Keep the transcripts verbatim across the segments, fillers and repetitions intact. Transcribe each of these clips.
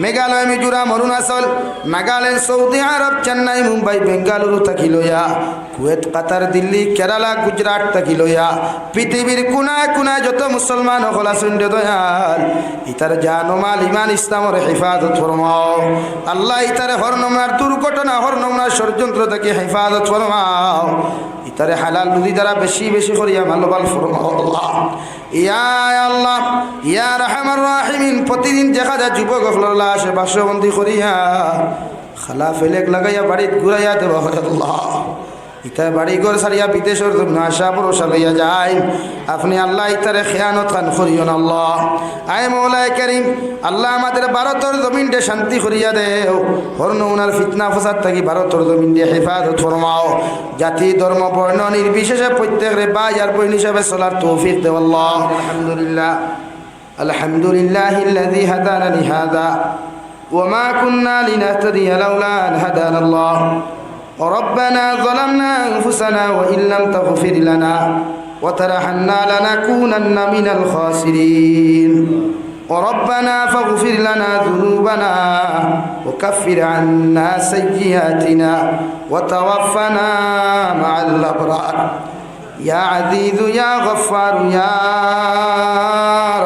মেঘালয়, মিজোরাম, অরুণাচল, নাগাল্যান্ড, সৌদি আরব, চেন্নাই, মুম্বাই, বেঙ্গালুরু থাকি লইয়া, কুয়েত, কাতার, দিল্লি, কেরালা, গুজরাট থাকি লইয়া, পৃথিবীর কোনায় কোনায় যত মুসলমান অকল আছইন রে দয়াল, ইতার জান ও মাল, ইমান ইসলামর হেফাজত ফরমাও। আল্লাহ, ইতারে হর নমুনার দুর্ঘটনা, হর নমুনার ষড়যন্ত্র থাকি হেফাজত ফরমাও। ইতারে হালাল রুজি দ্বারা বেশি বেশি করিয়া মালবাল ফরমাও আল্লাহ। ইয়া আল্লাহ, ইয়া আরহামার রাহিমিন, প্রতিদিন দেখা যায় যুবক অকলর লাশে বাসবন্দি করিয়া খালা ফেলেক লাগাইয়া বাড়িত ঘুরাইয়া দেওয়া হয় আল্লাহ। ইতায় বাড়ি ঘর ছাড়িয়া বিদেশর জমিনো আশা ভরসা লইয়া যাইন। আপনে আল্লাহ ইতারে খেয়ানত খান করিও না আল্লাহ। আয় মৌলায় করিম, আল্লাহ আমাদের ভারতর জমিনরে শান্তি করিয়া দেও। হর নমুনার ফিতনা ফসাদ থাকি ভারতর জমিনরে হেফাজত ফরমাও। জাতি, ধর্ম, বর্ণ নির্বিশেষে প্রত্যেকরে ভাই আর বইন হিসাবে চলার তৌফিক দেও আল্লাহ। আলহামদুলিল্লাহ। الحمد لله الذي هدانا لهذا وما كنا لنهتدي لولا أن هدانا الله. ربنا ظلمنا أنفسنا وإن لم تغفر لنا وترحمنا لنكونن من الخاسرين. ربنا فاغفر لنا ذنوبنا وكفر عنا سيئاتنا وتوفنا مع الأبرار. يا عزيز يا غفار يا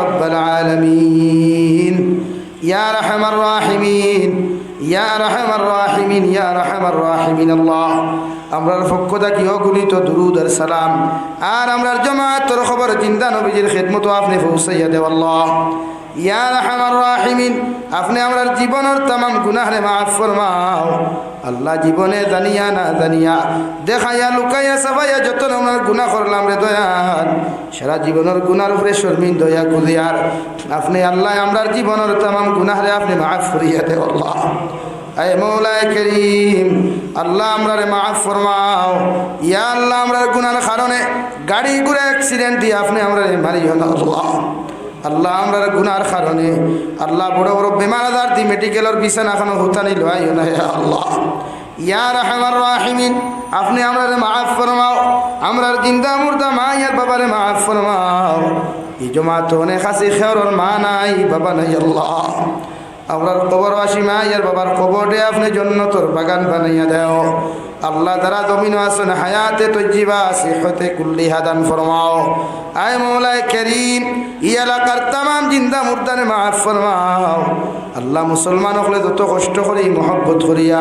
رب العالمين. ইয়া আরহামার রাহিমিন, ইয়া আরহামার রাহিমিন, ইয়া আরহামার রাহিমিন আল্লাহ। আমরার পক্ষ থাকি অগণিত দুরুদ আর সালাম আর আমরার জমাতর খবর জিন্দা নবীজির খেদমতো আপনে পৌঁছাইয়া দেও আল্লাহ। ইয়া আরহামার রাহিমিন, আপনে আমরার জীবনর তামাম গুনাহরে মাফ ফরমাও। আল্লাহ, জীবনে জানিয়া না জানিয়া, দেখাইয়া, লুকাইয়া, ছাপাইয়া যত নমুনার গুনাহ করলাম রে দয়াল, সারা জীবনর গুনার উপরে শর্মিন্দা অইয়া খুজিয়ার। আপনে আল্লাহ আমরার জীবনর তামাম গুনাহরে আপনে মাফ করিয়া দেও আল্লাহ। আয় মৌলায় করিম, আল্লাহ আমরারে মাফ ফরমাও। ইয়া আল্লাহ, আমরার গুনার কারণে গাড়ি ঘোড়া accident দিয়া আপনে আমরারে মারিও না আল্লাহ। আল্লাহ, আমরার গুনার কারণে, আল্লাহ, বড় বড় বেমার আজার দি মেডিকেলর বিছানা খানো হুতানি লইও না, ইয়া আল্লাহ। ইয়া আরহামার রাহিমিন, আপনে আমরারে মাফ ফরমাও, আমরার জিন্দা মুর্দা মা আর বাবারে মাফ ফরমাও। ই জমাতো অনেক আছি, কেউরর মা নাই, বাবা নাই, আল্লাহ। আমরার কবরবাসী মা আর বাবার কবররে আপনে জন্নতর বাগান বানাইয়া দেও। আল্লাহ, যারা জমিনো আছইন, হায়াতে তৈয়িবা, সিহতে কুল্লিহা দান ফরমাও। আয় মৌলায় করিম, ই এলাকার তামাম জিন্দা মুর্দারে মাফ ফরমাও। আল্লাহ, মুসলমান অকলে যত কষ্ট করি, মহব্বত করিয়া,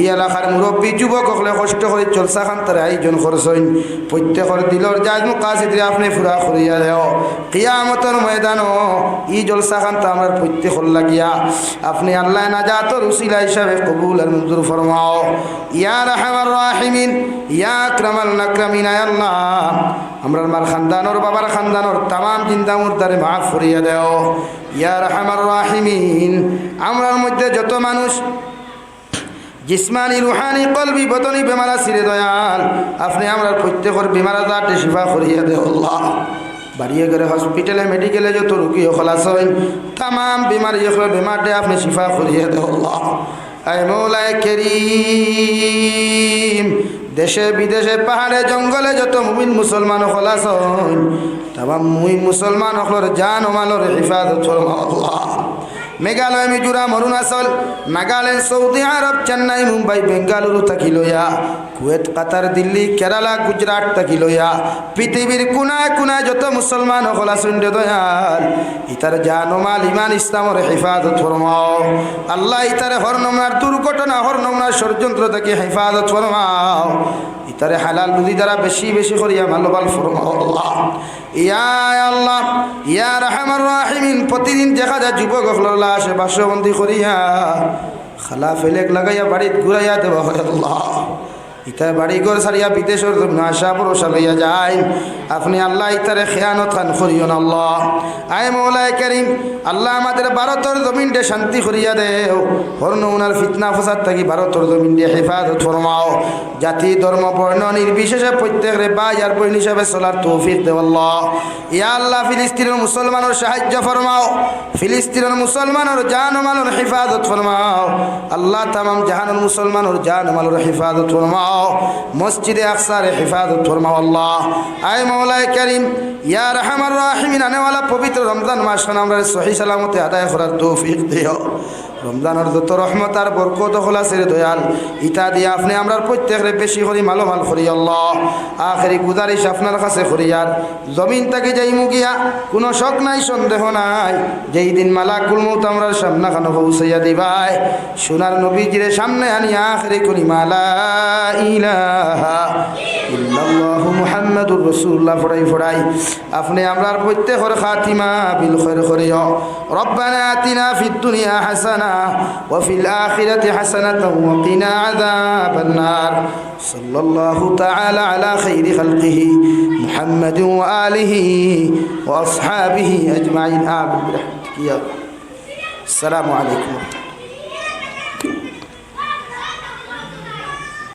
ই এলাকার মুরব্বী যুবক অকলে কষ্ট করি জলসা খান্তার আয়োজন করছইন, প্রত্যেকর দিলর জায়েজ মাকাসিদরে আপনে পুরা করিয়া দেও। কিয়ামতর ময়দানো ই জলসা খান্তা আমরার প্রত্যেকর লাগিয়া আপনে আল্লাহ নাজাতর উসিলা হিসাবে কবুল আর মঞ্জুর ফরমাও। ইয়া আরহামার রাহিমিন, ইয়া আকরামাল আকরামিন, আয় আল্লাহ, আমরার মার খানদানর, বাবার খানদানর তামাম জিন্দা মুর্দারে মাফ করিয়া দেও। ইয়া আরহামার রাহিমিন, আমরার মধ্যে যত মানুষ জিসমানি, রুহানি, কলবি, বদনি বেমার আছি রে দয়াল, আপনে আমরার প্রত্যেকর বেমার আজাররে শিফা করিয়া দেও আল্লাহ। বাড়িয়ে ঘরে, হসপিটালে, মেডিকেলে যত রুগী অকল আছইন, তামাম বেমারি অকলর বেমাররে আপনে শিফা করিয়া দেও আল্লাহ। আয় মৌলায় করিম, দেশে বিদেশে পাহাড়ে জঙ্গলে যত মুমিন মুসলমান অকল আছইন, তামাম মুমিন মুসলমান অকলর জান ও মালর হেফাজত ফরমাও আল্লাহ। মেঘালয়, মিজোরাম, অরুণাচল, নাগাল্যান্ড, সৌদি আরব, চেন্নাই, মুম্বাই, বেঙ্গালুরু থাকি লইয়া, কুয়েত, কাতার, দিল্লি, কেরালা, গুজরাট থাকি লইয়া, পৃথিবীর কোনায় কোনায় যত মুসলমান অকল আছইন রে দয়াল, ইতার জান ও মাল, ইমান ইসলামর হেফাজত ফরমাও। আল্লাহ, ইতারে হর নমুনার দুর্ঘটনা, হর নমুনার ষড়যন্ত্র থাকি হেফাজত ফরমাও। ইতারে হালাল রুজি দ্বারা বেশি বেশি করিয়া মালবাল ফরমাও আল্লাহ। ইয়া আল্লাহ, ইয়া আরহামার রাহিমিন, প্রতিদিন দেখা যায় যুবক অকলর লাশে বাসবন্দি করিয়া খালা ফেলেক লাগাইয়া বাড়িত ঘুরাইয়া দেওয়া হয় আল্লাহ। ইতায় বাড়ি ঘর ছাড়িয়া বিদেশর জমিনো আশা ভরসা লইয়া যাইন। আপনে আল্লাহ ইতারে খেয়ানত খান করিও না আল্লাহ। আয় মৌলায় করিম, আল্লাহ আমাদের ভারতর জমিনরে শান্তি করিয়া দেও। হর নমুনার ফিতনা ফসাদ থাকি ভারতর জমিনরে হেফাজত ফরমাও। জাতি, ধর্ম, বর্ণ নির্বিশেষে প্রত্যেকরে ভাই আর বইন হিসাবে চলার তৌফিক দেও আল্লাহ। ইয়া আল্লাহ, ফিলিস্তিনর মুসলমানর সাহায্য ফরমাও, ফিলিস্তিনর মুসলমানর জান ও মালর হেফাজত ফরমাও। আল্লাহ, তামাম জাহানর মুসলমানর জান ও মালর হেফাজত ফরমাও। মসজিদে আকসারে হেফাজত ফরমাও আল্লাহ। আয় মৌলায় করিম, ইয়া আরহামার রাহিমিন, আনেওয়ালা পবিত্র রমজান মাস খান আমরারে সহি সালামতে আদায় করার তৌফিক দিও। রমজানর যত রহমত আর বরকত অকল আছে রে দয়াল, ইতা দিয়া আপনে আমরার প্রত্যেকরে বেশি করি মালামাল করি আল্লাহ। আখেরি গুজারিশ আপনার কাছে করি, আর জমিন থাকি যাইমু গিয়া, কুনু শক নাই, সন্দেহ নাই, যেই দিন মালাকুল মউত আমরার সামনাখানো পৌঁছাইয়া দিবায়, সোনার নবীজিরে সামনে আনিয়া আখেরি কলিমা লা ইলাহা ইল্লাল্লাহু মুহাম্মাদুর রাসূলুল্লাহ পড়াই পড়াই আপনে আমরার প্রত্যেকর খাতিমা বিল খৈর করিও। ربنا آتنا في الدنيا حسنة وفي الآخرة حسنة وقنا عذاب النار. صلى الله تعالى على خير خلقه محمد وآله وأصحابه أجمعين. آمين برحمتك يا الله. السلام عليكم ورحمة الله.